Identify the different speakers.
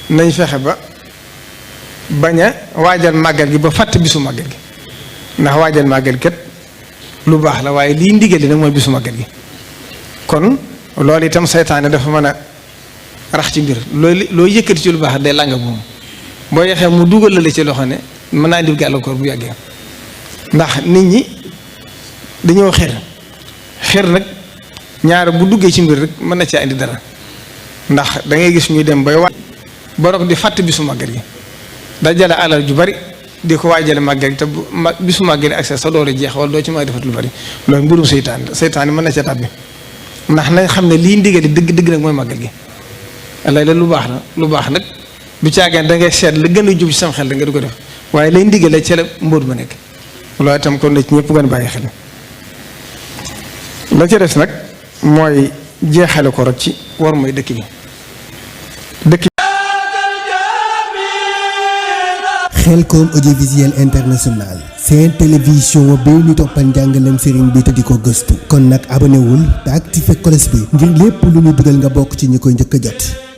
Speaker 1: nañ fexe ba bañ a waajal màggal gi ba fàtte bisu màggal gi ndax waajal màggal kat lu baax la waaye lii ndigal li nag mooy bisu màggal gi kon loolu itam seytaane dafa mën a rax ci mbir loo yëkkati ci lu baax day làng moom boo yexee mu dugal la ci loxo ne mën naa indi gàllankoor bu yàggee ndax nit ñi dañoo xër nag ñaar bu duggee ci mbir rek mën na caa indi dara ndax da ngay gis ñuy dem bay waaj borog di fàtte bisu màggal gi dajale alal ju bari di ko waajale màggal gi te bisu màggal gi ak sa doole jeex wala doo ci may defat lu bari loolu mbirum seytaan mën na ca tàbbi ndax nañ xam ne lii ndigali dëgg nag mooy màggal gi lay la lu baax nag du caageen da ngay seet la gën a jub ci sam xel da nga du ko def waaye lay ndigale ca la mbóot ma nekk loolu itam kon na ci ñëpp gën a bàyyi xel la ca des nag mooy jeexale ko rek ci war mooy dëkk bi
Speaker 2: Khelcom audiovisuel international seen télévision bi ñu toppal njàngaleem sëriñ bi te di ko gëstu kon nag abonné wul te activé cloche bi ngir lépp lu ñu dugal nga bokk ci ñi koy njëkk a jot